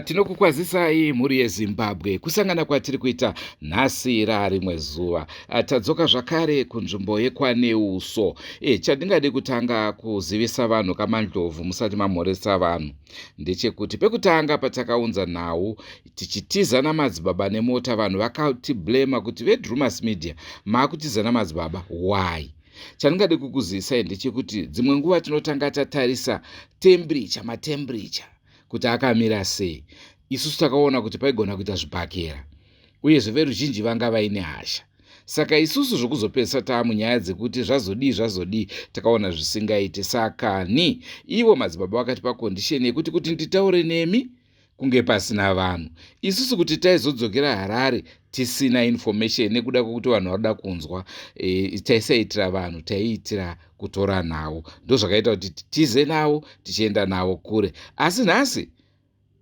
Tinokukwazisai mhuri yeZimbabwe, kusangana kwatiri kuita nhasi rarimwe zuva. Tadzoka zvakare kunzvimbo yekwaNeuso. Chandingade kutanga kuzivisa vanhu kaMandlovu musati mamhoresa vanhu ndechekuti pekutanga patakaunza nhau tichitiza namadzibaba nemota, vanhu vakatiblema kuti veDrumas Media maakutiza namadzibaba, why? Chandingade kukuzivisai ndechekuti dzimwe nguva tinotanga tatarisa temperature, matemperature kuti akamira sei. Isusu takaona kuti paigona kuita zvibhakera, uyezve veruzhinji vanga vaine hasha, saka isusu zvokuzopedzisa taamunyaya dzekuti zvazodii zvazodii, takaona zvisingaite. Saka ni ivo madzibaba vakatipa condition yekuti kuti nditaure nemi kunge pasina vanhu. Isusu kuti taizodzokera Harare tisina information nekuda kwekuti vanhu varoda kunzwa, taisaitira vanhu, taiitira kutora nhau. Ndozvakaita kuti titize navo tichienda navo kure. Asi nhasi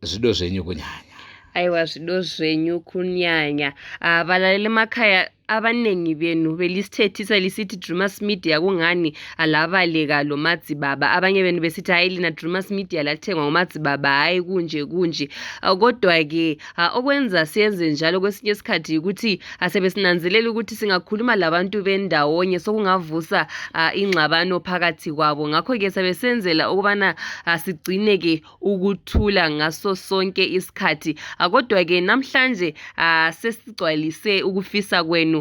zvido zvenyu kunyanya. Aiwa, zvido zvenyu kunyanya. Balaleli emakhaya, abanengi benu belisithethisa lisithi Drumas Media kungani alabaleka lo madzibaba. Abanye benu besithi hayi, lina Drumas Media lathengwa ngumadzibaba, hayi kunje kunje. Kodwa-ke okwenza siyenze njalo kwesinye isikhathi ukuthi asebesinanzelela ukuthi singakhuluma labantu bendawonye sokungavusa ingxabano phakathi kwabo. Ngakho-ke sebesenzela ukubana sigcine-ke ukuthula ngaso sonke isikhathi. Kodwa-ke namhlanje sesigcwalise ukufisa kwenu,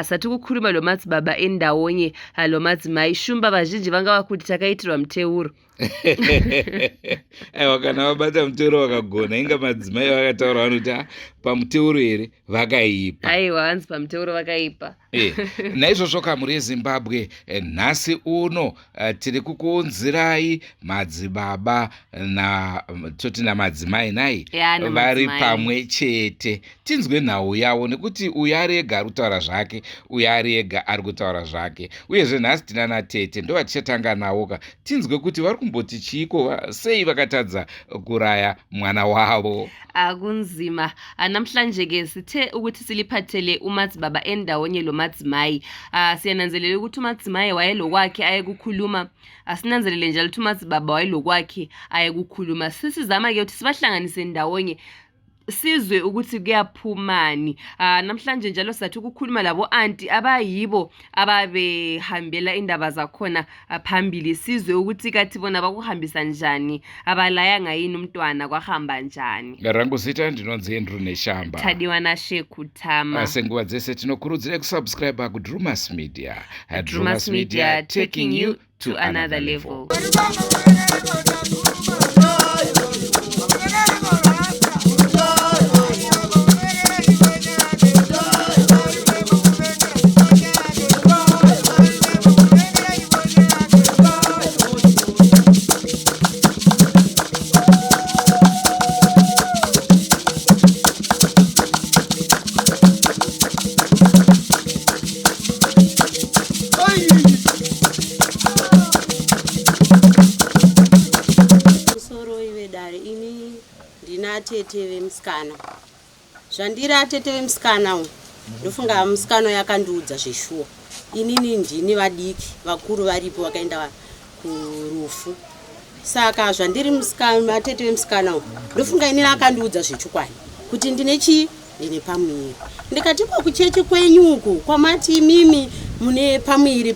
sathi ukukhuluma lo madzibaba endawonye lo madzimai. Shumba vazhinji vanga vakuti takaitirwa muteuro. Aiwa, kana vabata muteuro vakagona. Inga madzimai vakataura vanoti, "Ah, pamuteuro here vakaipa." Aiwa, hanzi pamuteuro vakaipa. Naizvozvo kamuri yeZimbabwe, nhasi uno tiri kukuunzirai madzibaba na toti namadzimai nai Ya, vari namadzimai. pamwe chete, tinzwe nhau yavo, nekuti uyu ari ega ari kutaura zvake, uyu ari ega ari kutaura zvake. Uyezve nhasi tina natete, ndo vatichatanga navo ka, tinzwe kuti vari kumboti chiiko, sei vakatadza kuraya mwana wavo. Akunzima. Namhlanje-ke sithe ukuthi siliphathele umadzibaba endawonye lo madzimai. Siyananzelela ukuthi umadzimai wayelokwakhe ayekukhuluma, asinanzelele njalo ukuthi umadzibaba wayelokwakhe ayekukhuluma. Sesizama-ke ukuthi sibahlanganise ndawonye, sizwe ukuthi kuyaphumani. Namhlanje njalo sathi ukukhuluma labo anti abayibo ababehambela indaba zakhona phambili, sizwe ukuthi kathi bona bakuhambisa njani, abalayanga yini umntwana, kwahamba njani. Rangu zita ndinonzi Andrew Neshamba. Tadiwa naShekutama. Senguva dzese tinokurudzira kusubscribe kuDrumas Media. Drumas Media, taking you to another level. atete vemusikana. Zvandiri atete vemusikana uyu, ndofunga musikana uyu akandiudza zveshuwa. Inini ndini vadiki, vakuru varipo vakaenda kurufu. Saka zvandiri musikana, atete vemusikana uyu, ndofunga inini akandiudza zvechokwadi kuti ndine chii, ndine pamuviri. Ndikati ko kuchechi kwenyu uku kwamati imimi mune pamuviri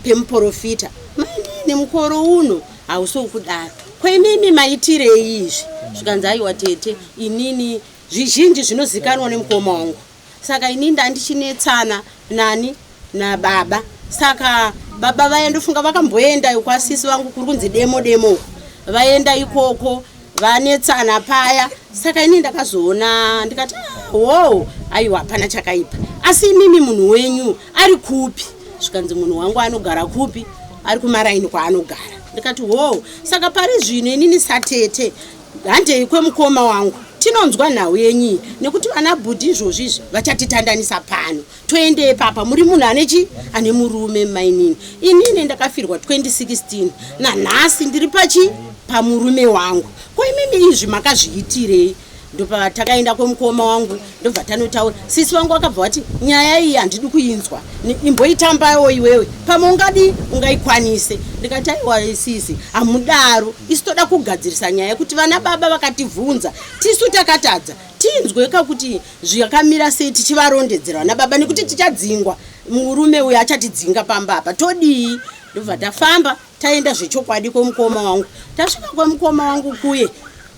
pemuprofita, mainini mukoro uno hausi wokudaro, ko imimi maitirei izvi? Zvikanzi aiwa tete, inini zvizhinji zvinozikanwa nemukoma wangu, saka inini ndandichinetsana nani nababa. Saka baba vaya ndofunga vakamboenda kwasisi vangu kuri kunzi demo demo uko, vaenda ikoko vanetsana paya. Saka ini ndakazoona ndikati wo aiwa hapana chakaipa, asi imimi munhu wenyu ari kupi? Zvikanzi munhu wangu anogara kupi? Ari kumaraini kwaanogara. Ndikati wo, saka pari zvino inini satete handei kwemukoma wangu tinonzwa nhau yenyu, nekuti vana bhudhi izvozvi izvi vachatitandanisa pano, toende papa muri munhu ane chi ane murume. Mainini, inini ndakafirwa 2016, nanhasi ndiri pachi pamurume wangu, ko imimi izvi makazviitirei? Ndopa takaenda kwemukoma wangu, ndobva tanotaura. Sisi vangu vakabva vati nyaya iyi handidi kuinzwa, imboitambawo iwewe, pamwe ungadi ungaikwanise. Ndikati aiwa sisi, hamudaro, isu toda kugadzirisa nyaya yekuti vana baba vakativhunza tisu takatadza, tinzweka kuti zvakamira sei, tichivarondedzera vana baba, nekuti tichadzingwa, murume uyu achatidzinga pamba apa, todii? Ndobva tafamba taenda zvechokwadi kwemukoma wangu. Tasvika kwemukoma wangu kuye,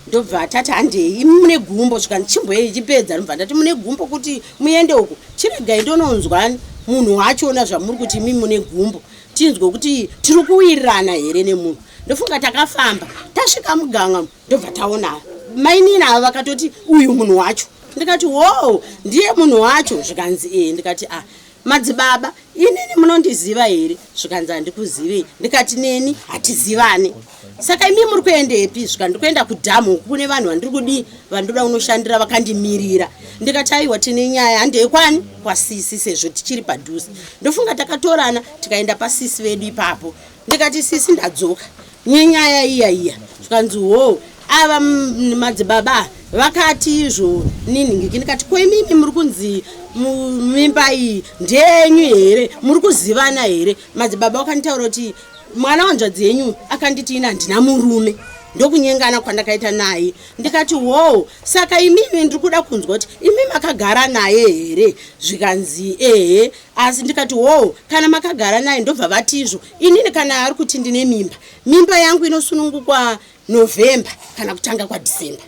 ndobva tati handei, imi mune gumbo. Svika ndichimboei chipedza, ndobva ndati mune gumbo kuti muende uku, chiregai ndononzwa munhu wachona zvamuri kuti imi mune gumbo, tinzwe kuti tiri kuwirirana here nemunhu. Ndofunga takafamba tasvika muganga, ndobva taona mainini ava vakatoti uyu munhu wacho. Ndikati wo, ndiye munhu wacho? Zvikanzi ee. Ndikati a madzibaba, inini munondiziva here? Zvikanzi handikuzivei. Ndikati neni hatizivane, saka imi muri kuendepi? Zvika ndiri kuenda kudhamu uku, kune vanhu vandiri kudii, vandoda kunoshandira vakandimirira. Ndikati aiwa, tine nyaya, handei kwani kwasisi sezvo tichiri padhuze. Ndofunga takatorana tikaenda pasisi vedu ipapo. Ndikati sisi, ndadzoka nenyaya iya iya. Zvikanzi ho, ava madzibaba vakati izvo ninhingiki. Ndikati ko imimi muri kunzi mimba iyi ndeyenyu here? Muri kuzivana here? Madzibaba vakanditaura kuti mwana wanzvadzi yenyu akanditi ini handina murume, ndokunyengana kwandakaita naye. Ndikati wo, saka imimi ndiri kuda kunzwa kuti imi makagara naye here? Zvikanzi ehe. Asi ndikati wo, kana makagara naye, ndobva vati izvo inini kana ari kuti ndine mimba, mimba yangu inosunungukwa November kana kutanga kwaDecember.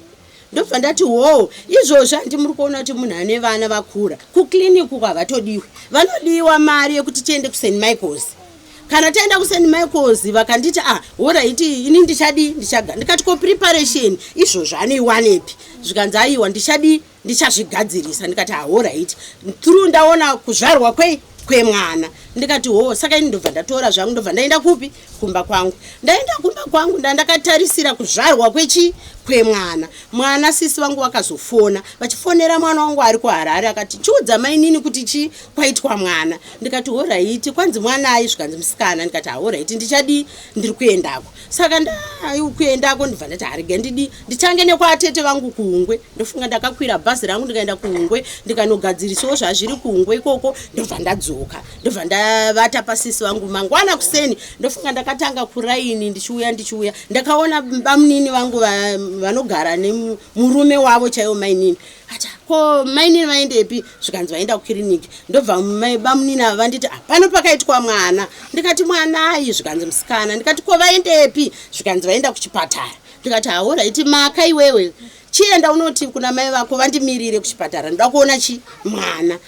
Ndobva ndati wo, izvozvo handi muri kuona kuti munhu ane vana vakura, kuclinic uko havatodiwi, vanodiwa mari yekuti tiende kuSt Michaels. Kana taenda kuSt Michaels vakanditi ah, alright, ini ndichadii, ndichaga. Ndikati ko preparation izvozvo anoiwanepi? Zvikanzi aiwa, ndichadii, ndichazvigadzirisa. Ndikati alright, through ndaona kuzvarwa kwei kwemwana. Ndikati ho, saka ini ndobva ndatora zvangu, ndobva ndaenda kupi, kumba kwangu. Ndaenda kumba kwangu, ndandakatarisira kuzvarwa kwechi kwemwana. Mwana sisi vangu vakazofona, vachifonera mwana wangu ari kuHarare, akati chiudza mainini kuti chi kwaitwa mwana. Ndikati alright, kwanzi mwanai? Zvikanzi musikana. Ndikati alright, ndichadii, ndiri kuendako. Saka ndakuendako, ndibva ndati harege ndidi nditange nekwatete vangu kuUngwe. Ndofunga ndakakwira bhazi rangu ndikaenda kuUngwe, ndikanogadzirisawo zvazviri kuUngwe ikoko, ndobva ndadzoka, ndobva ndavata pasisi vangu. Mangwana kuseni, ndofunga ndakatanga kuraini ndichiuya, ndichiuya ndakaona bamunini vangu vanogara nemurume wavo chaiwo mainini. Ati ko mainini vaendepi? Zvikanzi vaenda kukiriniki. Ndobva bamunini ava vanditi ah, pano pakaitwa mwana. Ndikati mwanai? Zvikanzi musikana. Ndikati ko vaendepi? Zvikanzi vaenda kuchipatara. Ndikati alright, maka iwewe chienda unoti kuna mai vako vandimirire kuchipatara, ndoda kuona chi mwana.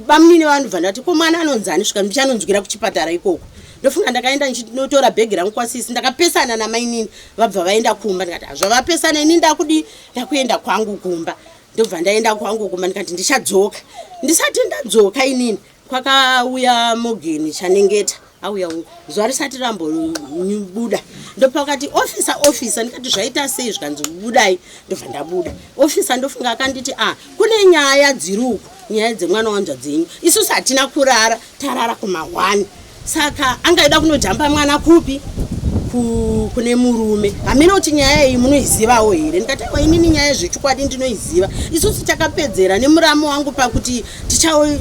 Bamunini vanobva ndati ko mwana anonzani? Svika ndichanonzwira kuchipatara ikoko. Ndofunga ndakaenda ndichinotora bhegi rangu kwasisi, ndakapesana namainini, vabva vaenda kumba. Ndikati hazvavapesana, ini ndakudi ndakuenda kwangu kumba. Ndobva ndaenda kwangu kumba, ndikati ndichadzoka. Ndisati ndadzoka inini, kwakauya Mogeni Chanengeta, auya zuva risati rambobuda. Ndopakati officer, officer. Ndikati zvaita sei? Zvikanzi budai. Ndobva ndabuda. Officer ndofunga akanditi a kune nyaya dziri uku, nyaya dzemwana wanzvadzi yenyu, isusu hatina kurara, tarara kuma1, saka angaida kunojamba mwana kupi? Kune murume hameno kuti nyaya iyi munoizivawo here. Ndikati aiwa, inini nyaya zvechokwadi ndinoiziva. Isusu takapedzera nemuramu wangu pakuti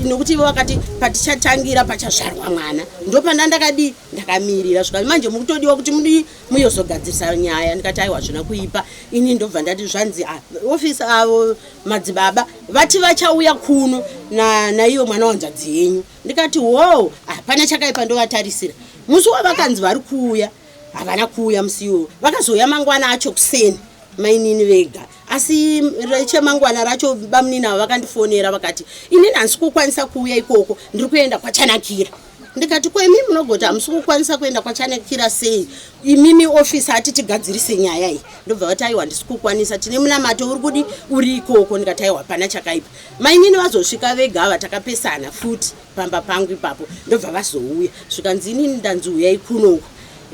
nokuti ivo vakati patichatangira pachazvarwa mwana, ndopanda ndakadii, ndakamirira. Svika manje mukutodiwa kuti mudii, muyozogadzirisa nyaya. Ndikati aiwa, hazvina kuipa. Ini ndobva ndati zvanzi ofisi avo madzibaba vati vachauya kuno naiyo mwana wanzvadzi yenyu. Ndikati wo, hapana chakaipa, ndovatarisira. Musi wavakanzi vari kuuya, havana kuuya musi iwowo. Vakazouya mangwana acho kuseni, mainini vega. Asi rechemangwana racho bamunini avo vakandifonera vakati, "Inini handisi kukwanisa kuuya ikoko, ndiri kuenda kwaChanakira." Ndikati, "Ko imi munogoti hamusi kukwanisa kuenda kwaChanakira sei? Imimi ofisi ati tigadzirise nyaya iyi." Ndobva vati, "Aiwa, handisi kukwanisa, tine munamato uri kudi uri ikoko." Ndikati, "Aiwa, hapana chakaipa." Mainini vazosvika vega ava, takapesana futi pamba pangu ipapo. Ndobva vazouya, zvikanzi, "Inini ndanzi uyai kunoku,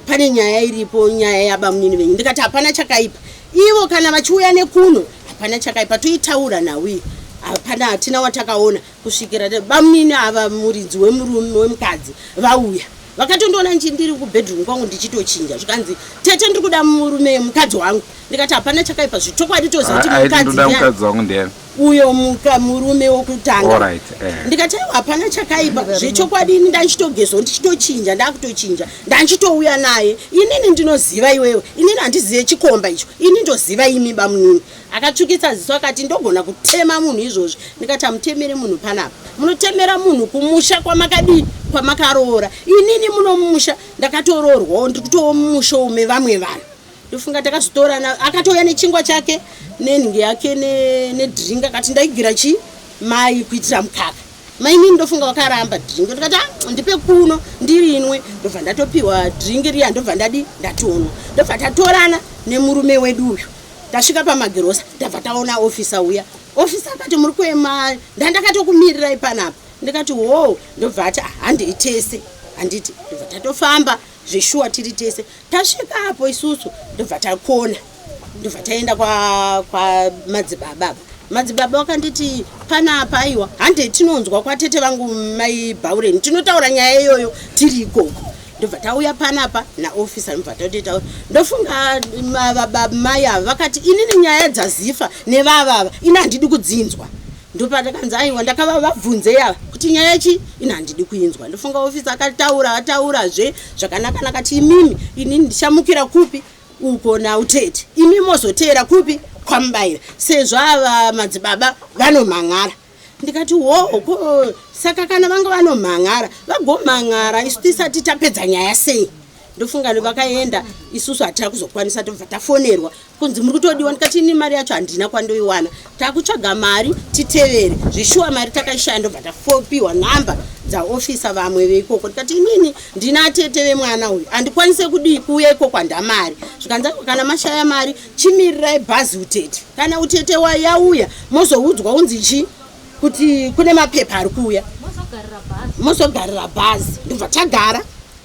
pane nyaya iripo, nyaya yabamunini venyu." Ndikati, "Hapana chakaipa, ivo kana vachiuya nekuno hapana chakaipa, toitaura nhau iyi." Hapana, hatina watakaona kusvikira bamunini ava, muridzi wemurume wemukadzi, vauya. Vakatondiona ndiri kubedroom kwangu ndichitochinja. Zvikanzi, "Tete, ndiri kuda murume, mukadzi wangu." Ndikati, "Hapana chakaipa, zvechokwadi toziva kuti mukadzi mukadzi wangu ndiani?" Uyo murume wokutanga. Alright, eh. Ndikati, "Aiwa, hapana chakaipa, zvechokwadi ini ndanchitogezwa, ndichitochinja, ndakutochinja, ndanchitouya naye. Inini ndinoziva iwewe, inini handizive chikomba icho, ini ndoziva imi bamunini." Akatsvukisa ziso akati, "Ndogona kutema munhu izvozvi." Ndikati, "Hamutemere munhu panapa, munotemera munhu kumusha kwamakadii, kwamakaroora. Inini muno mumusha ndakatoroorwawo, ndiri kutowo mumusha ume vamwe vanhu." Ndofunga takazotorana, akatouya nechingwa chake nenhingi yake nedrink. Akati, "Ndaigira chi mai kuitira mukaka." Mainini ndofunga vakaramba drink. Ndikati, "Ah, ndipe kuno ndirinwe." Ndobva ndatopiwa drink riya, ndobva ndadi ndatonwa. Ndobva tatorana nemurume wedu uyu. Tasvika pamagirosa, ndabva taona ofisa uya. Ofisa akati, "Muri kuema, ndandakatokumirirai panapa." Ndikati, "Ho." Ndobva ati, "Ah, handei tese." Handiti ndobva tatofamba zveshuwa tiri tese. Tasvika apo isusu, ndobva takona, ndobva taenda kwamadzibaba apa. Madzibaba vakanditi, "Panapa aiwa, handei tinonzwa kwatete vangu mai Bhaureni, tinotaura nyaya iyoyo tiri ikoko." Ndobva tauya panapa naofisa, ndobva totoita. Ndofunga mai ava vakati, "Inini nyaya dzaZifa nevavava ini handidi kudzinzwa." Ndopatakanzi, "Aiwa, ndakava vabvunzei ava kuti nyaya chi, ini handidi kuinzwa." Ndofunga ofisa akataura, ataurazve zvakanaka-naka ti, "Imimi, inini ndichamukira kupi uko nautete, imi mozoteera kupi kwaMubayira, sezvo ava madzibaba vanomhan'ara." Ndikati, "Wo ko saka kana vanga vanomhan'ara, vagomhan'ara isu tisati tapedza nyaya sei?" Ndofunga vakaenda, isusu hatina kuzokwanisa. Tobva tafonerwa kunzi muri kutodiwa. Ndikati, "Ini mari yacho handina kwandoiwana, takutsvaga mari titevere." Zvishuwa mari takaishaya. Ndobva tafopiwa nhamba dzaofisa vamwe veikoko. Ndikati, "Inini ndina tete vemwana uyu, handikwanise kudii kuuya ikoko, handa mari." Zvikanzi, "Kana mashaya mari, chimirirai bhazi utete. Kana utete yauya, mozoudzwa unzi chi kuti kune mapepa ari kuuya, mozogarira bhazi." Ndobva tagara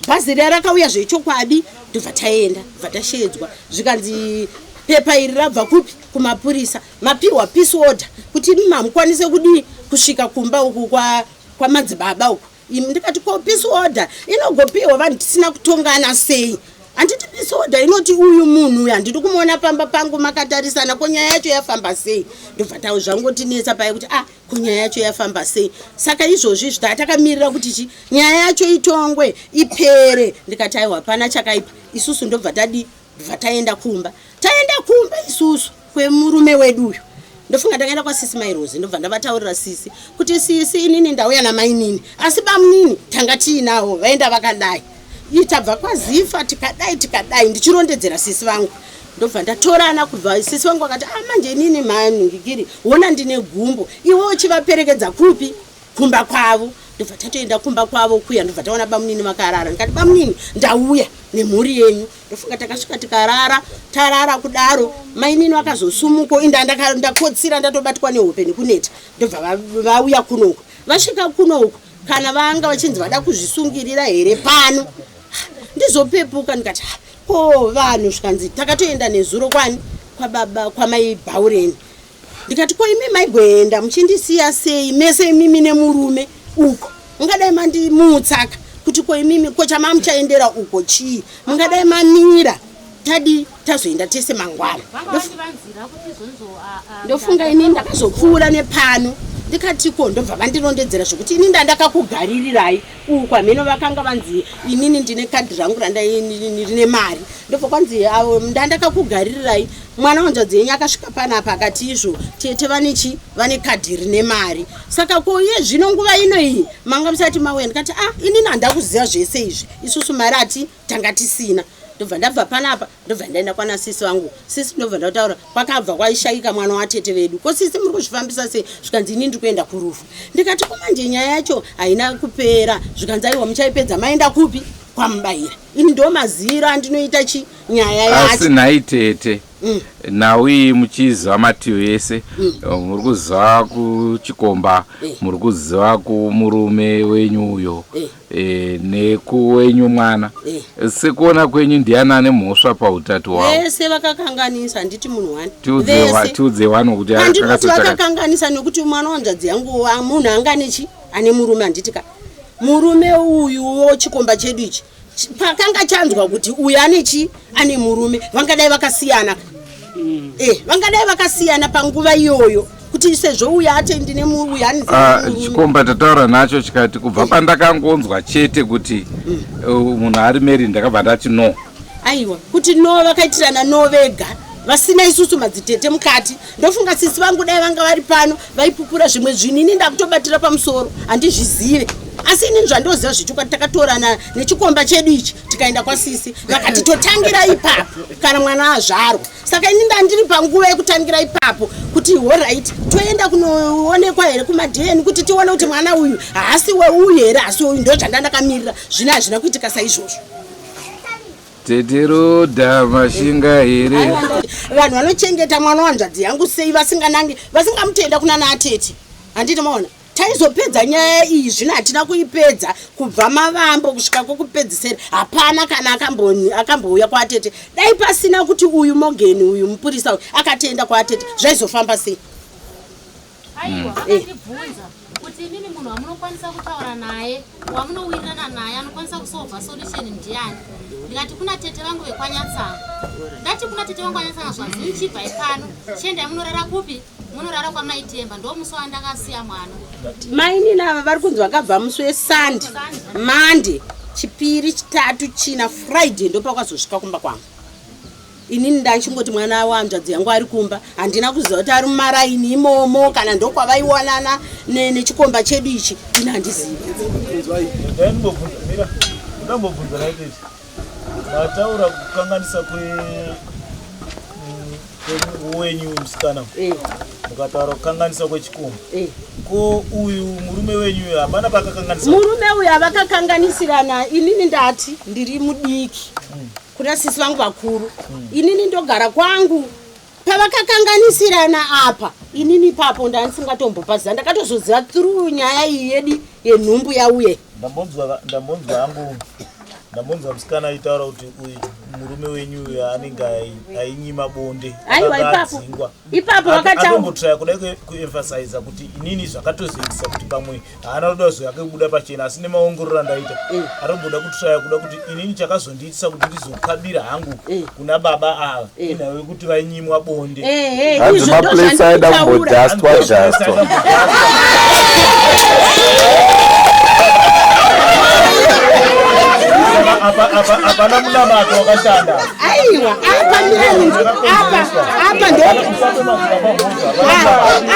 bhazi riya, rakauya zvechokwadi. Ndobva taenda, ndobva tashedzwa. Zvikanzi, "Pepa iri rabva kupi?" "Kumapurisa, mapiwa peace order kuti imi hamukwanise kudii kusvika kumba uku kwamadzibaba uku imi." Ndikati, "Ko peace order inogopiwa vanhu tisina kutongana sei? Handiti peace order inoti uyu munhu uyu handidi kumuona pamba pangu makatarisana? Ko nyaya yacho yafamba sei?" Ndobva tau zvangotinetsa paya kuti, ah, ko nyaya yacho yafamba sei? Saka izvozvi izvi takamirira kuti chi nyaya yacho itongwe ipere. Ndikati, "Aiwa, hapana chakaipa." Isusu ndobva tadi, ndobva taenda kumba. Taenda kumba isusu kwemurume wedu uyu, ndofunga takaenda kwasisi Mairozi. Ndobva ndavataurira sisi kuti, "Sisi, inini ndauya namainini, asi bamunini tanga tiinawo, vaenda vakadai. Tabva kwaZifa, tikadai tikadai." Ndichirondedzera sisi vangu, ndobva ndatorana kubva. Sisi vangu vakati, "Ah, manje inini manhingikiri wona ndine gumbo, iwe uchivaperekedza kupi kumba kwavo?" Ndobva tatoenda kumba kwavo kuya. Ndobva taona bamunini vakarara. Ndikati, "Bamunini, ndauya nemhuri yenyu." Ndofunga takasvika tikarara. Tarara kudaro, mainini vakazosumuko inda ndakotsira, ndatobatwa nehope nekuneta. Ndobva vauya kunoku. Vasvika kunoku, kana vanga vachinzi vada kuzvisungirira here pano, ndizopepuka. Ndikati, "Ko vanhu?" Zvikanzi, "Takatoenda nezuro kwani kwababa kwamai Bhaureni." Ndikati, "Ko imi maigoenda muchindisiya sei mese imimi nemurume uko? Ungadai mandimutsaka." Kuti ko imimi ko chamamuchaendera uko chii? Mungadai mamira tadi tazoenda tese mangwana. Ndofunga ini ndakazopfuura nepano ndikati ko ndobva vandirondedzera zvekuti ini ndandakakugaririrai uku hameno vakanga vanzi inini ndine kadhi rangu rine mari ndobva kwanzi avo ndandakakugaririrai mwana wanzvadzi yenyu akasvika panapa akati izvo tete vane chi vane kadhi rine mari saka ko iye zvino nguva ino iyi manga musati mauya ndikati ah inini handakuziva zvese izvi isusu mari ati tanga tisina ndobva ndabva panapa ndobva ndaenda kwana sisi vangu sisi ndobva ndataura kwakabva kwaishaika mwana watete vedu ko sisi muri kuzvifambisa sei zvikanzi ini ndiri kuenda kurufu ndikati ko manje nyaya yacho haina kupera zvikanzi aiwa muchaipedza maenda kupi kwamubayira ini ndo maziro andinoita chi nyaya yacho asi nhai tete Nhau iyi muchiziva mativi ese mm. Eh, muri kuziva kuchikomba eh. muri kuziva kumurume wenyu uyo eh. eh, nekuwenyu mwana eh. Sekuona kwenyu ndiani ane mhosva pautatu hwavo? Vese vakakanganisa, handiti munhu wani. Tiudze wani kuti handinoti vakakanganisa nekuti mwana wanzvadzi yangu munhu anga nechi ane murume handiti ka murume uyuwo chikomba chedu ichi pakanga chanzwa kuti uyu ane chi ane murume vangadai vakasiyana mm. eh, vangadai vakasiyana panguva iyoyo kuti sezvo uyu ate ndine uyu ane ah, chikomba tataura nacho chikati kubva eh. pandakangonzwa chete kuti mm. eh, munhu ari mary ndakabva ndati no aiwa kuti no vakaitirana no vega vasina isusu madzitete mukati ndofunga sisi vangu dai vanga vari pano vaipupura zvimwe zvinhu ini ndakutobatira pamusoro handizvizive asi inini zvandoziva zvechokwadi takatorana nechikomba chedu ichi tikaenda kwasisi vakati totangira ipapo kana mwana azvarwa saka ini ndandiri panguva yekutangira ipapo kuti horit toenda kunoonekwa here kumadn kuti tione kuti mwana uyu haasi weuyu here asi uyu ndo zvandandakamirira zvino hazvina kuitika saizvozvo Tete Rhoda mashinga here? Vanhu vanochengeta mwana wanzvadzi yangu sei vasinganangi vasingamutenda kuna naatete handiti maona taizopedza nyaya iyi zvino hatina kuipedza kubva mavambo kusvika kwokupedzisera hapana kana akambouya kwaatete dai pasina kuti uyu Morgan uyu mupurisa uyu akatenda kwaatete zvaizofamba sei Aiwa, mm. akandibvunza kuti imimi munhu wamunokwanisa kutaura naye wamunowirirana naye anokwanisa kusolva solution ndiani ndikati kuna tete vangu vekwanyatsanga ndati kuna tete vangu kwanyatsanga zvanzi nichibvai pano chiendai munorara kupi munorara kwamaitemba ndo musi wandakasiya mwana mainini ava vari kunzi vakabva musi wesande mande chipiri chitatu china friday ndopakwazosvika kumba kwangu Inini ndachingoti mwana wahanzvadzi yangu ari kumba, handina kuziva kuti ari mumaraini imomo kana ndokwavaiwanana nechikomba chedu ichi, ini handizivi. Ndambobvunza naitete mataura kukanganisa kwewenyu musikana eh. mukataura kukanganisa kwechikomba eh. ko uyu murume wenyu hapana pakakanganisa murume uyu avakakanganisirana inini ndati ndiri mudiki mm. kuna sisi vangu vakuru mm. inini ndogara kwangu pavakakanganisirana apa inini ipapo ndandisingatombopaziva ndakatozoziva through nyaya iyi yedi yenhumbu yauye ndambonzwa hangu ndambonzwa musikana aitaura kuti uyu murume wenyu uyu anenge ainyima bonde aiwa ipapo ipapo vakatauraya kuda kuemphasiza kuti inini zvakatozoitisa kuti pamwe haana kuda kuzoyake kubuda pachena asi nemaongororo andaita mm. atomboda kutraya kuda kuti inini chakazondiitisa kuti ndizokabira hangu mm. kuna baba ava mm. inhau yekuti vainyimwa bonde eh, eh, hanzi maplace aida kumbodhastwa dhastwa hapana munamato wakashanda aiwa apa mirani apa apa ndo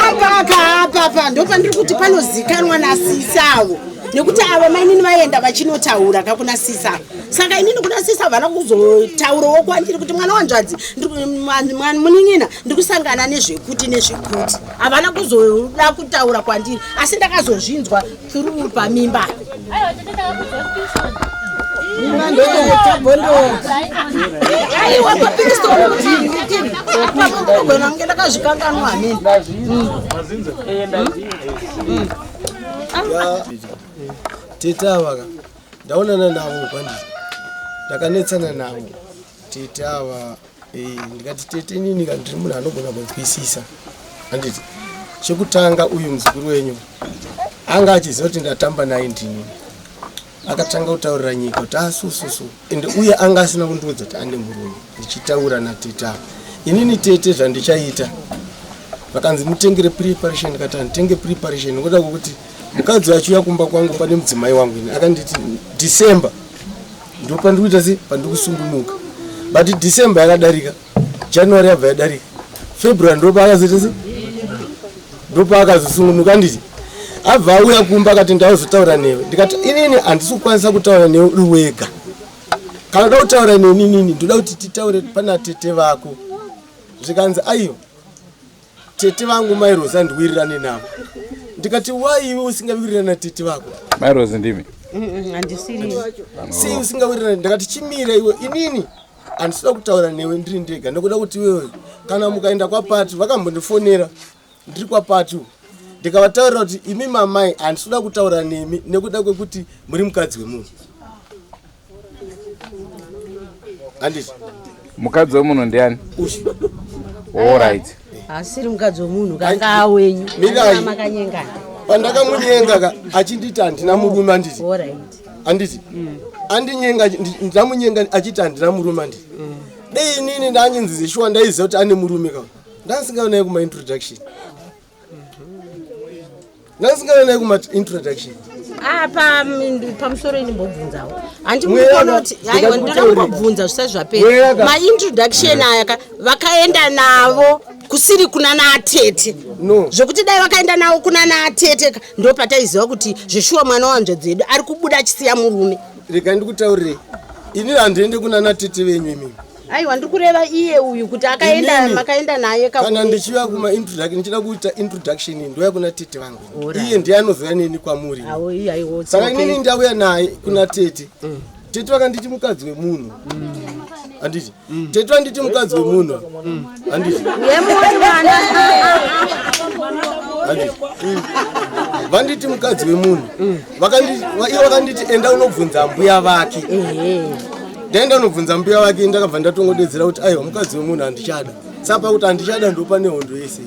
apa apa apa apa ndopandiri kuti panozikanwa nasisi avo nekuti ava mainini vaienda vachinotaura ka kuna sisi avo saka inini kuna sisi havana kuzotaurawo kwandiri kuti mwana wanzvadzi munin'ina ndiri kusangana nezvekuti nezvekuti havana kuzoda kutaura kwandiri asi ndakazozvinzwa through pamimba aiwa papikistoni apapo ndinogona kunge ndakazvikanganwa hamene tete ava ka ndaonana navo kwandiri ndakanetsana navo tete ava eh, ndikati tete inini ka ndiri munhu anogona kunzwisisa handiti chekutanga uyu muzukuru wenyu anga achiziva kuti ndatamba naye ndini Akatanga kutaurira nyika kuti asususu, ende uye anga asina kundiudza kuti ane murume. Ndichitaura natete ava, inini tete zvandichaita, vakanzi mutengere preparation, ndikati handitenge preparation nekuda kwekuti mukadzi achiuya kumba kwangu pane mudzimai wangu, ini akanditi December ndo pandikuita se pandikusungunuka, but December yakadarika, January yabva yadarika, February ndopaakazoita se ndopaakazosungunuka. Anditi abva auya kumba akati ndauzotaura newe, ndikati inini handisi kukwanisa kutaura newe uri wega. Kana uda kutaura neni inini ndoda kuti titaure pana tete vako. Zvikanzi aiwa, tete vangu Mai Rosa handiwirirane navo. Ndikati wai iwe usingawirirani natete vako? Mai Rosi ndimi? Handisiri. Sei usingawirirani? Ndakati chimira iwe, inini handisida kutaura newe ndiri ndega nekuda kuti iwewe kana mukaenda kwapati, vakambondifonera ndiri kwapati, ndikavataurira kuti imi mamai handisida kutaura nemi nekuda kwekuti muri mukadzi wemunhu, handiti? Mukadzi wemunhu ndiani? Ushu. Allright. Asiri mukadzi wemunhu, kanga awenyu. Mirai. Makanyengana. Pandakamunyenga ka achinditi handina murume, handiti? Alright. Handiti andinyenga, ndamunyenga achiti handina murume, handiti? Dei inini ndanyinzize shuwa ndaiziva kuti ane murume ka, ndasingaonai kumaintroduction, ndasingaonai kumaintroduction. Apa pamusoro ini mbobvunzawo, handi Mweya murikuona kuti aiwa, ndikati ndoda kumbobvunza zvisati zvapera. Mweya Maintroduction aya ka vakaenda navo kusiri kuna naatete? No. Zvokuti dai vakaenda navo kuna naatete ka, ndo pataiziva kuti zveshuwa mwana wanzvadzi yedu ari kubuda achisiya murume. Regai ndikutaurirei, inini handiende kuna natete venyu imimi. Aiwa, ndiri kureva iye uyu kuti akaenda Inini, makaenda naye kana ndichiuya kumaintroduction, ndichida kuita introduction, ndouya kuna tete vangu. Iye ndiye anozoya neni kwamuri. Saka inini ndauya naye kuna tete, tete vakanditi mukadzi wemunhu, handiti? Tete vanditi mukadzi wemunhu, handiti? Yemuti mwana. Handiti vanditi mukadzi wemunhu? Ivo vakanditi enda unobvunza mbuya vake. Ndaenda unobvunza mbuya vake, ndakabva ndatongodedzera kuti aiwa, mukadzi wemunhu handichada. Saka pakuti handichada ndopane hondo yese.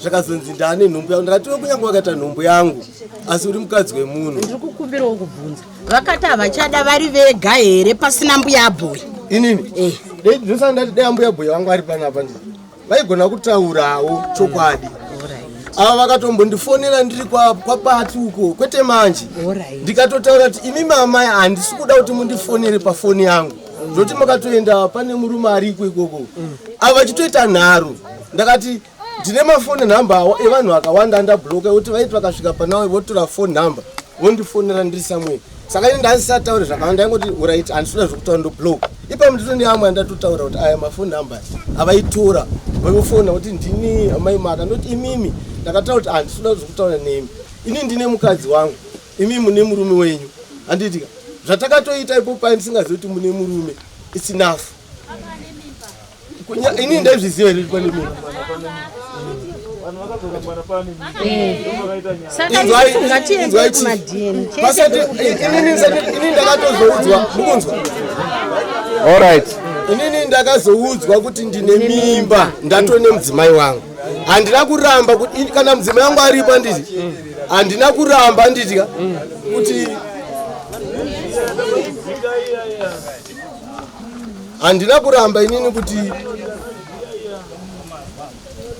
Zvakazonzi ndaane nhumbu yangu. Ndakati kunyange wakaita nhumbu yangu, asi uri mukadzi wemunhu. Ndiri kukumbirawo kubvunza, vakati havachada vari vega here, pasina mbuya abhoyi? Inini dei ndosaka ndati dai ambuya bhoyi vangu ari panapa, ndii vaigona kutaurawo chokwadi. Ava vakatombondifonera ndiri kwapati uko, kwete manje. Ndikatotaura kuti imi mamai handisi kuda kuti mundifonere pafoni yangu, zvoti makatoenda pane murume ariko ikoko, ava vachitoita nharo. Ndakati ndine mafoni nhamba awa evanhu vakawanda andabloka, ekuti vaiti vakasvika panawe votora phone number vondifonera ndiri somewhere. Saka ini ndandisataure zvakawanda, ndaingoti alright, handisida zvekutaura, ndoblock. Ipapo ndito neamwe andatotaura kuti aya mafoni number avaitora vaifona kuti ndini amai maka, ndoti imimi ndakataura kuti handisida zvekutaura nemi, ini ndine mukadzi wangu, imi mune murume wenyu, handitika? Zvatakatoita ipo pai ndisingazivi kuti mune murume, it's enough. Ini ndaizviziva here kuti pane mimba? Saka isusu ngatiende Inzwai chief. kumaDNA. Pasati inini ndakatozoudzwa, mukunzwa? Allright. Inini ndakazoudzwa kuti ndine mimba ndatone mudzimai wangu. Handina kuramba kuti kana mudzimai wangu aripo, handiti? Handina kuramba, handiti ka kuti handina kuramba inini, kuti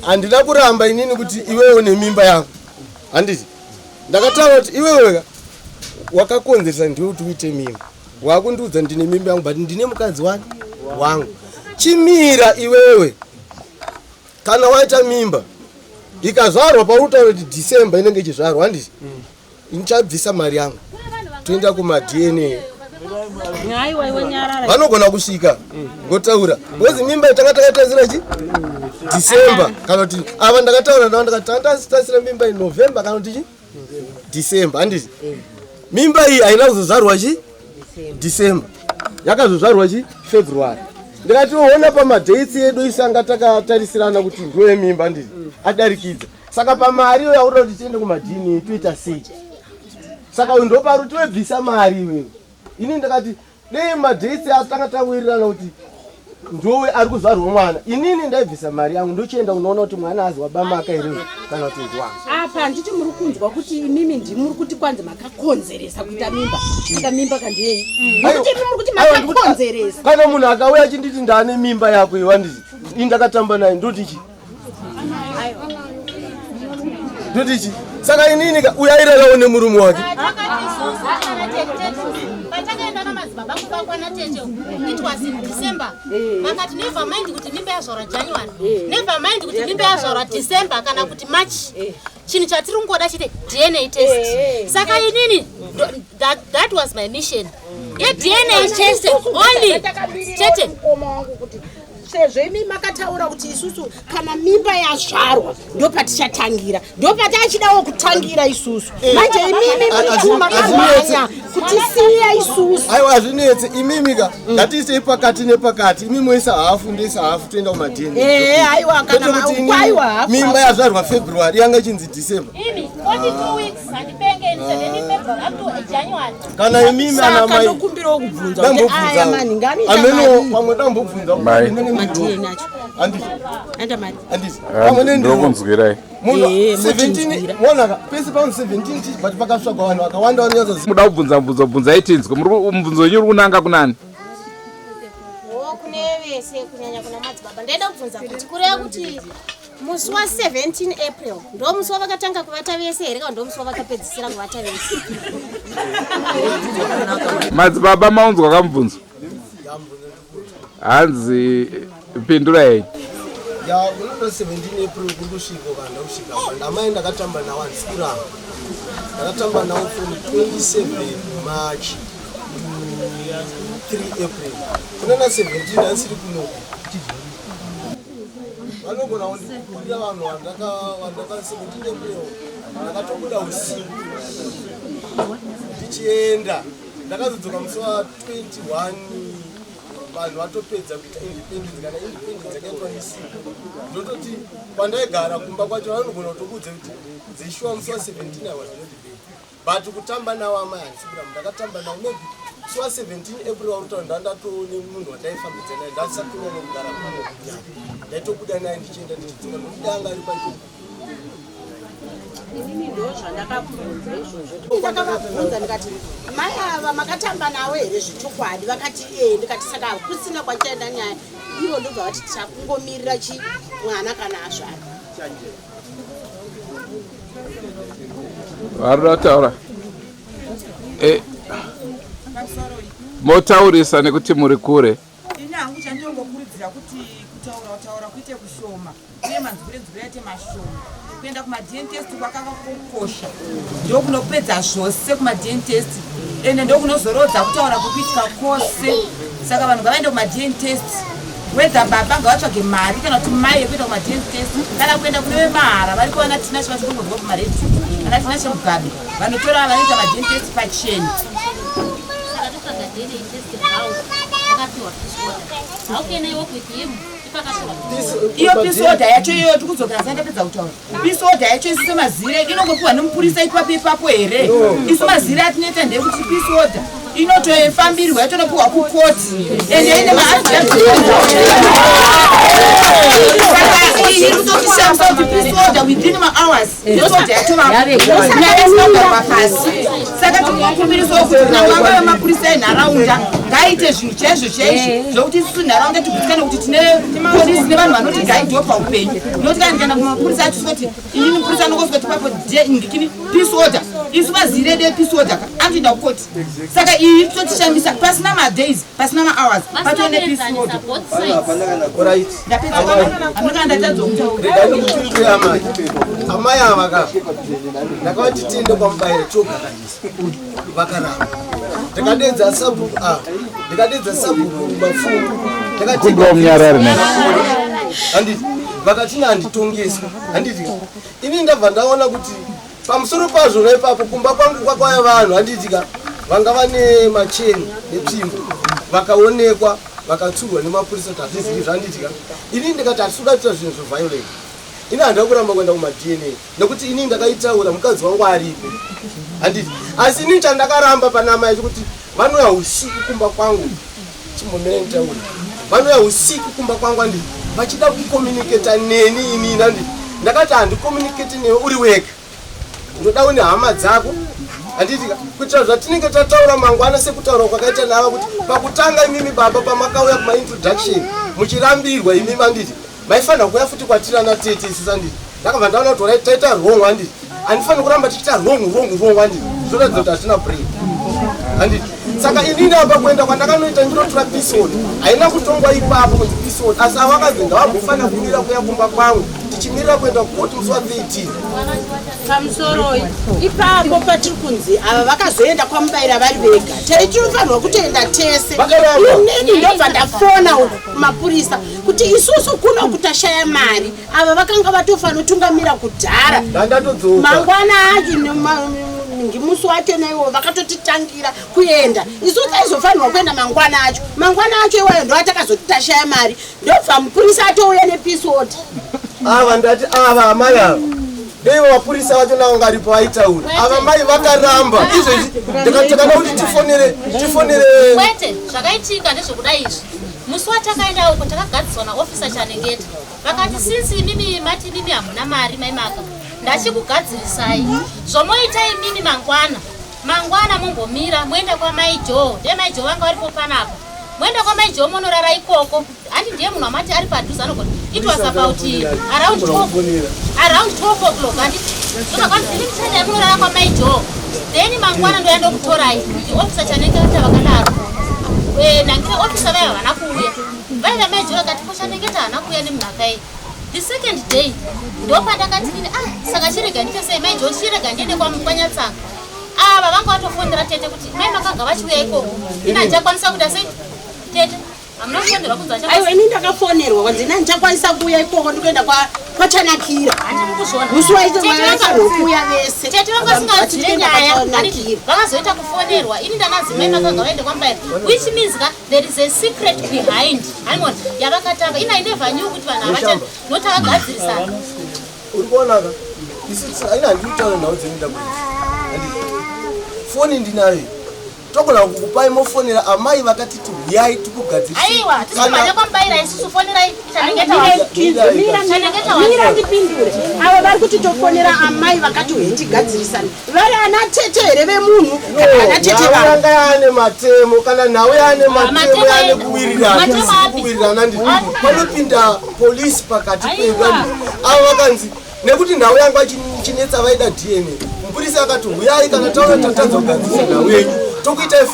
handina kuramba inini kuti iwewe nemimba yangu, handiti? Ndakataura kuti iwewe wakakonzeresa ndiwe kuti uite mimba, wakundiudza ndine mimba yangu, but ndine mukadzi wani wangu. Chimira iwewe, kana waita mimba ikazvarwa pauri kutaura kuti December inenge ichizvarwa, handiti? Ndichabvisa mari yangu toenda kumaDNA. Aiwa, iwe nyarara. Vanogona kusvika ngotaura because mimba tanga takatarisira chi December, kana kuti ava ndakataura navo ndakati tanga tarisira mimba iyi November kana kuti chi December, handiti? Mimba iyi haina kuzozvarwa chi December, yakazozvarwa chi February. Ndikati ona pamadates edu isanga takatarisirana kuti ndoyemimba, handiti? Adarikidza. Saka pamari iyo yaurida kuti tiende kumaDNA toita sei? Saka uyu ndopari toibvisa mari iwewe. Ini ndakati dei madates atanga tawirirana kuti Ndowe ari kuzvarwa mwana. Inini ndaibvisa mari yangu ndochienda kunoona kuti mwana azi wabamaka here kana kuti ndiwangu. Apa handiti muri kunzwa kuti imimi ndimuri kuti kwanzi makakonzeresa kuita mimba. Saka mimba kandiyei? Nekuti imi muri kuti makakonzeresa. Kana munhu akauya achinditi ndaane mimba yako iwe handiti ini ndakatamba naye ndoti chii? Ndoti chii? Saka inini ka uyo airarawo nemurume wake. Patakaenda namadzibaba kumba kwana tete it was in December. Vakati never mind kuti mimba yazvarwa January. Never mind kuti mimba yazvarwa December kana kuti March. Chinhu chatiri kungoda chete DNA test. Saka inini that was my mission. YeDNA test only. Chete. Mukoma wangu kuti sezvo imi makataura kuti isusu kana mimba yazvarwa ndopatichatangira, ndopatachidawo kutangira isusu. Manje imimi muri makamhanya kutisiya isusu. Aiwa, hazvinetse imimi ka, ngatiisei pakati nepakati, imi moisa hafu, ndoisa hafu, toenda kumaDNA. Aiwa, kana Kwete kuti inini aiwa, hafu, mimba hafu. Yazvarwa February yanga ichinzi December. Imi 42 weeks handipenge in 17 February up to January. Kana imimi ana Saka mai ndokumbirawo kubvunza kuti aya mani nganoita ameno mari. Pamwe dambobvunza. Mai. MaDNA acho Handiti aenda mari. Handiti pamwe nendiro Ndokunzwirai. Munhu 17 Motinzwira. Monaka pese pano 17 but pakatsvagwa vanhu vakawanda vanonyatsoziva. Muda kubvunza mubvunzo, bvunzai tinzwe. Mubvunzo wenyu uri kunanga kunani? Wo kune vese, kunyanya kuna madzibaba, ndaida kubvunza kuti kureva kuti musi wa17 April ndo musi wavakatanga kuvata vese here kana ndo musi wavakapedzisira kuvata vese? Madzibaba, maunzwa kamubvunzo, hanzi pindurai. Ya, unoto 17 April kuri kusvika ukanda kusvika apa ndamai ndakatamba nawo, handisi kuramba, ndakatamba nawo from 27 March to 3 April. Kunana 17 handisiri kunoku, vanogona kundikukurira vanhu vandaka 17 April ndakatobuda usiku ndichienda, ndakazodzoka musi wa21 vanhu vatopedza kuita independence. Kana independence yakaitwa nesiku, ndototi kwandaigara kumba kwacho vanogona kutokuudza kuti dzeshuwa musi wa17 I was not there, but kutamba nawo amai handisi kuramba, ndakatamba nawo. Maybe musi wa17 April waurutaura ndandatone munhu wandaifambidza naye, ndasatonyanya kugara pano kunyanya, ndaitobuda naye ndichienda ndichidzoka nokuti anga ari pacho. Inini ndo zvandakabvunza izvozvo, ndakavabvunza ndikati, "Mai ava makatamba navo here zvechokwadi?" Vakati, "Ee." Ndikati, "Saka kusina kwachaenda nyaya?" Ivo ndobva vati, "Takungomirira chi mwana kana azvara." Varikuda kutaura, motaurisa nekuti muri kure. Ini hangu chandinongokurudzira kuti kutaura kutaura kuite kushoma uye manzwire nzwire aite mashoma. Kuenda kumaDNA test kwakanga kukosha, ndokunopedza zvose kumaDNA test, ende ndokunozorodza kutaura kukuitika kwose. Saka vanhu ngavaende kumaDNA test, whether baba ngavatsvage mari kana kuti mai yekuenda kumaDNA test, kana kuenda kune vemahara variko, vana Tinashe vachikongonzwa kumaredhiyo, ana Tinashe Mugabe vanotora vanoita maDNA test pachena. Saka totsvaga DNA test how akapiwa peace order? How can I work with him if akapiwa peace order? Iyo peace order yacho iyoyo, tikudzokera sandapedza kutaura, peace order yacho isu semazire inongopiwa nemupurisa ipapo ipapo here? Isu mazire atinoita ndeyekuti peace order inotofambirwa, yotonopiwa kukoti, ende ine maaffidavit. Saka iyi iri kutotishamisa kuti peace order within mahours, peace order yatovanyaya isinogarwa pasi. Saka tinokumbirisawo kuti kana vanga vemapurisa enharaunda ngaite zvinhu chaizvo chaizvo zvokuti isusu nharaunda tigutsikane kuti tine polisi nevanhu vanoti gaidhiwo paupenyu, nokuti kana ndikaenda kumapurisa acho kuti inini mupurisa anongosvika tipapo ngikini peace order, isu mazire edu epeace order ka anotoenda kukoti. Saka iyi totishamisa pasina madays, pasina mahours, patove nepeace order. Both sides. Right. Ndapedza, anokana ndatadza kutaura. Regai ndikuturirei amai. Amai ava ka, ndakavati tiende kwaMubayiro togaranisa, vakaramba. Ndikadedza sabhuku, ndikadedza sabhuku Mapfumo. Kumbira munyarare ne. Handiti vakati handitongeswi, handiti ini ndabva ndaona kuti pamusoro pazvona ipapo kumba kwangu kwakwaya vanhu, handiti ka, vanga vane macheni netsvimbo, vakaonekwa vakatsurwa nemapurisa kuti hazvizivi zvanditi ka. Ini ndikati hatisi kuda kuita zvinhu zveviolent. Ini handida kuramba kuenda kumaDNA nekuti ini ndakaitaura mukadzi wangu aripo, handiti? Asi ini chandakaramba panama yacho kuti vanouya usiku kumba kwangu, chimbomira nditaure. Vanouya usiku kumba kwangu anditi vachida kucommunicata neni inini anditi ndakati handicommunicate newe uri wega ndoda une hama dzako handiti kuitira zvatinenge tataura mangwana sekutaura kwakaita nava kuti pakutanga imimi baba pamakauya kumaintroduction muchirambirwa imimi anditi maifanira kuuya futi kwatiri ana tete isusu anditi ndakabva ndaona kuti orit taita wrong anditi handifaniri kuramba tichiita wrong wrong wrong anditi zvoratidza kuti hatina brain anditi saka inini apa kuenda kwandakanoita ndinotora peace order haina kutongwa ipapo kunzi peace order asi avo vakanzi ndavambofanira kumira kuya kumba kwangu tichimirira kuenda kukoti musi wa 13 Pamusoroi ipapo patiri kunzi ava vakazoenda kwamubaira vari vega tai tinofanirwa kutoenda tese inini ndobva ndafona uku kumapurisa kuti isusu kuno kutashaya mari ava vakanga vatofanotungamira kudhara mangwana acho ngimusi wacho naiwo vakatotitangira kuenda isu taizofanirwa kuenda mangwana acho mangwana acho iwayo ndoatakazoti tashaya mari ndobva mupurisa atouya nepeace order ava ndati ava amai ava dei vapurisa vacho navo ngaripo vaitaura ava mai vakaramba izvezvi ndakatakada kuti tifonere tifonere kwete zvakaitika ndezvekuda izvi musi watakaenda uko takagadziswa naofisa chanengeta vakati since imimi mati imimi hamuna mari maimaka ndachikugadzirisai zvomoita imimi mangwana mangwana mumbomira moenda kwamai joe ndiye mai joe vanga varipo panapa moenda kwamai joe monorara ikoko handi ndiye munhu wamati ari padhuze anogona it was about around 12 around 12 o'clock handiti ndokakwanzi ini muchaenda munorara kwamai joe then mangwana ndoya ndokutorai the officer chanenge ata vakadaro eh, nangire officer vaya havana kuuya vaiva mai joe vakati ko chanengeta haana kuuya nemhaka iyi the second day ndopandakati nini ah saka chirega ndiite sei mai joe chirega ndiende kwanyatsanga ava vanga vatofonera tete kuti mai makanga vachiuya ikoko ini handichakwanisa kuita sei tete hamuna kufonerwa kunzi aiwa ini ndakafonerwa kwanzi ini handichakwanisa kuuya ikoko ndikuenda kwachanakira musi waitovafanirwa kuuya vese tete vanga vasingazive nyaya vakazoita kufonerwa ini ndanazi mai makanga vaende kwambaira which means ka there is a secret behind hanimona yavakatanga ini i never knew kuti vanhu havacha not akagadzirisana uri kuonaka isu aina handiri kutaura nhau dzinoenda kuiti foni ndinayo togona kukupai mofonera amai vakatiti huyai tikugadziriaiwa tisikumhanya kwamubaira isusu fonerai mira ndipindure avo vari kuti tofonera amai vakati huye tigadzirisane vari ana tete here vemunhu kana ana tete vavo yanga yaane matemo kana nhau yaane matemo yaane kuwirirana kuwirirana ndi panopinda polisi pakati pedu avo vakanzi nekuti nhau yanga ichinetsa vaida dna mupurisa akati huyai kana taona tatadza kugadzirisa nhau yenyu tokuitai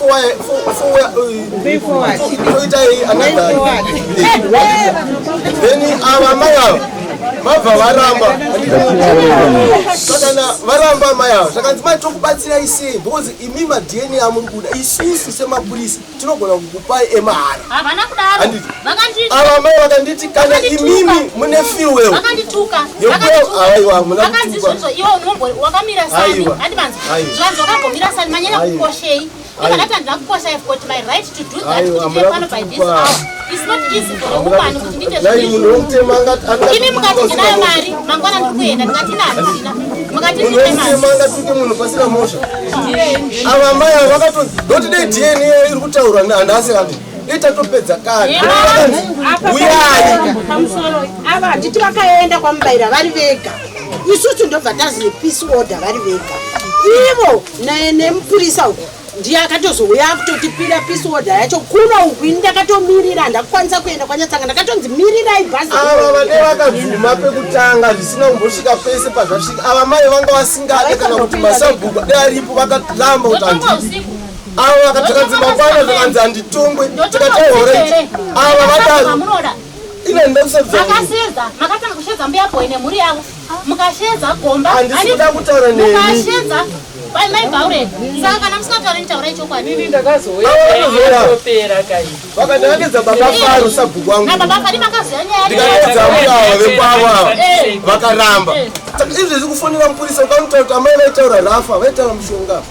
toitai another then ava mai ava vabva varamba sakana varamba mai ava zvakanzi mai tokubatsirai sei because imi madna amuri kuda isusu semapurisa tinogona kukupai emahara havana kudaro ava mai vakanditi kana imimi mune fuel vakandituka aiwa muna vakanzi izvozvo iwe wakamira sani handimanzi zvanzi wakambomira sani manyanya kukoshei ndikadati handina kukosha i've got my right to do that kuti ndiye pano by this hour it's not easy for a woman kuti ndiite zvinhu imi mukati ndinayo mari mangwana ndiri kuenda ndikati ina handisina mukati ndipe mari angatuke munhu pasina mhosva ava mai ava vakatonzi ndoti dei dna iri kutaurwa handasi handi dei tatopedza kare uyai pamusoro ava handiti vakaenda kwamubaira vari vega isusu ndobva tazi peace order vari vega ivo nemupurisa uku ndiye akatozouya akutotipira peace order yacho kuno uku ini ndakatomirira handakukwanisa kuenda kwanyatsanga ndakatonzi mirirai bhazi ava vane vakabvuma pekutanga zvisina kumbosvika pese pazvasvika ava mai vanga vasingade kana kuti masabhuku de aripo vakaramba kuti handidi ava vakatakanzi mangwana zvakanzi handitongwe tikatahorai ava vadaro ine ndosebza makaseza makatanga kushedza mbuya boy nemhuri yavo mukashedza gomba handisi kuda kutaura nemi mukashedza bai mai bhaure saka kana musina kutaura neni taurai chokwadi ini ndakazouya kai vakandakadedza baba faro sabhuku wangu na baba fari makazoya nyaya ndikadedza mbuya ava vekwavo ava eh. vakaramba eh. saka izvezvi kufonera mupurisa ukamutaura kuti amai vaitaura rafa vaitaura mushonga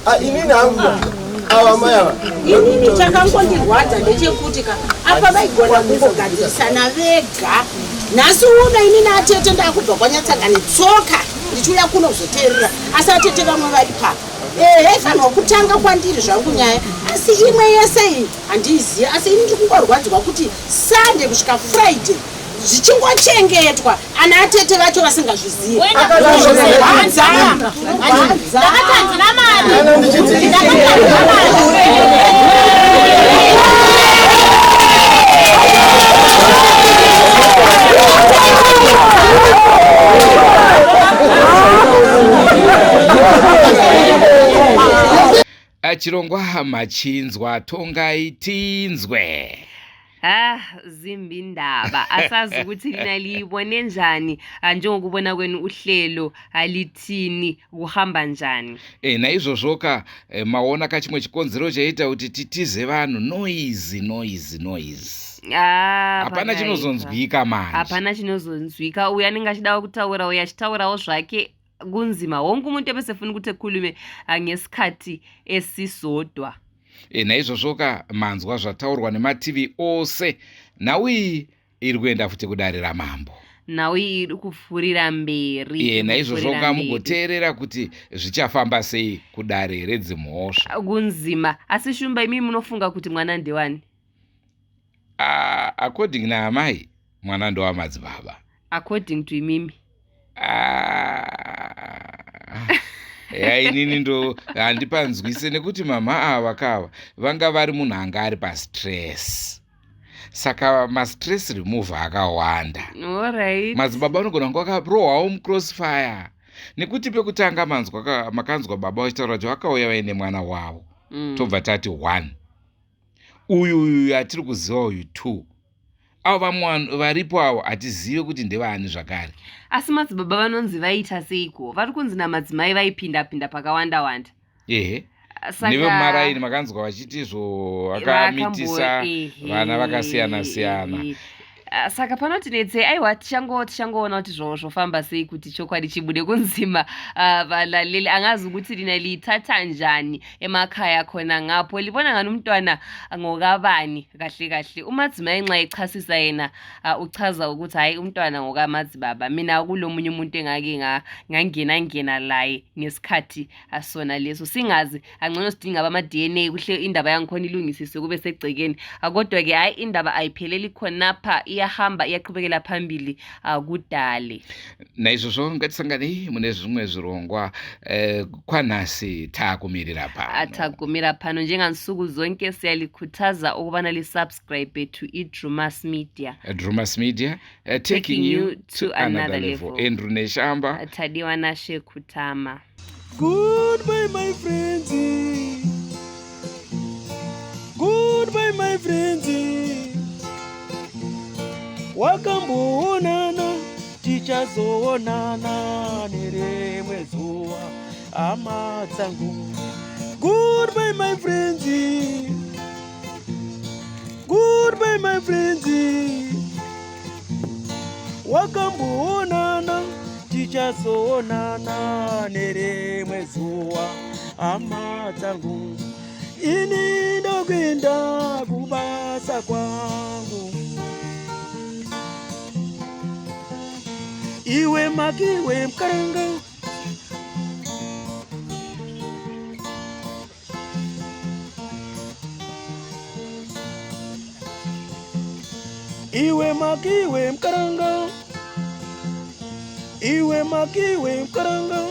Ah, inini hangu ava mai ava inini chakangondirwadza ndechekuti ka apa vaigona kungogadzirisana vega Nhasi uno ini naatete ndakubva kwanyatsanga netsoka ndichiuya kuno kuzoteerera, asi atete vamwe vari papa. Ehe, ifanirwa kutanga kwandiri zvangu nyaya, asi imwe yese iyi handiizivi. Asi ini ndiri kungorwadziwa kuti Sunday kusvika Friday zvichingochengetwa ana atete vacho vasingazvizivi. Chirongwa machinzwa tongai tinzwe. Ah, zimbi indaba asazi ukuthi lina liyibone njani. Ah, njengokubona kwenu uhlelo alithini kuhamba njani? E, naizvozvoka e, maona ka chimwe chikonzero chaita kuti titize vanhu noise noise noise. Ah, hapana pakaipa. Chinozonzwika manje. Hapana chinozonzwika. Uyu anenge achidawo kutaura, uyu achitaurawo zvake, kunzima. Wonke umuntu ebesefuna ukuthi ekhulume ah, ngesikhathi esisodwa. E, naizvozvoka manzwa zvataurwa nemativi ose. Nhau iyi iri kuenda futi kudare ramambo. Nhau iyi iri kupfuurira mberi. E, iri naizvozvo kupfuurira ka mberi. Mugoteerera kuti zvichafamba sei kudare redzimhosva. Kunzima. Asi Shumba, imi munofunga kuti mwana ndewani? Ah, according naamai, mwana ndowamadzibaba. According to imimi? Ah, ya, inini ndo handipanzwise nekuti mama ava kava vanga vari munhu anga ari pastress, saka mastress remover akawanda. Alright. Madzibaba anogona kunge akarohwawo mucrossfire, nekuti pekutanga manzwa makanzwa baba vachitaura kuti vakauya vaine mwana wavo. Tobva tati one, uyu uyu atiri kuziva uyu, two, avo vamwe vanhu varipo avo hatizive kuti ndevaani zvakare. Asi madzibaba vanonzi vaita seiko? Vari kunzi namadzimai vaipinda pinda pakawanda wanda. Ehe. Saka Nevemumaraini makanzwa vachiti izvo vakamitisa vana vakasiyana siyana. Ehe. Ah, saka panotinetsei. Aiwa, tichangoona kuti zvofamba sei kuti chokwadi chibude. Kunzima. Ah, balaleli, angazi ukuthi lina liyithatha njani emakhaya khona ngapho. Libona ngani umntwana ngokabani kahle kahle? Umadzimai nxa echasisa yena, ah, uchaza ukuthi hhayi, umntwana ngokamadzibaba, mina kulo munye umuntu engake ngangena ngena laye ngesikhathi asona leso singazi. Angcono sidinga abama-DNA kuhle, indaba yangikhona ilungisiswe kube segcekeni. Ah, kodwa-ke hhayi, indaba ayipheleli khonapha, iyahamba iyaqhubekela phambili, ah, kudale. Naizvozvo ngatisanganei mune zvimwe zvirongwa. Kwanhasi taakumirira pano. Atagumira pano. Njengansuku zonke siyalikhuthaza ukubana lisubscribe to iDrumas Media. Drumas Media, taking you to another level. Andrew Neshamba. Tadiwa Nashe Kutama. Goodbye, my friends. Goodbye, my friends. Wakamboonana, tichazoonana nerimwe zuva, hama dzangu. Goodbye, my friends. Goodbye, my friends. Wakamboonana, tichazoonana nerimwe zuva, hama dzangu. Ini ndokuenda kubasa kwangu. Iwe makiwe mukaranga. Iwe makiwe mukaranga. Iwe makiwe mukaranga.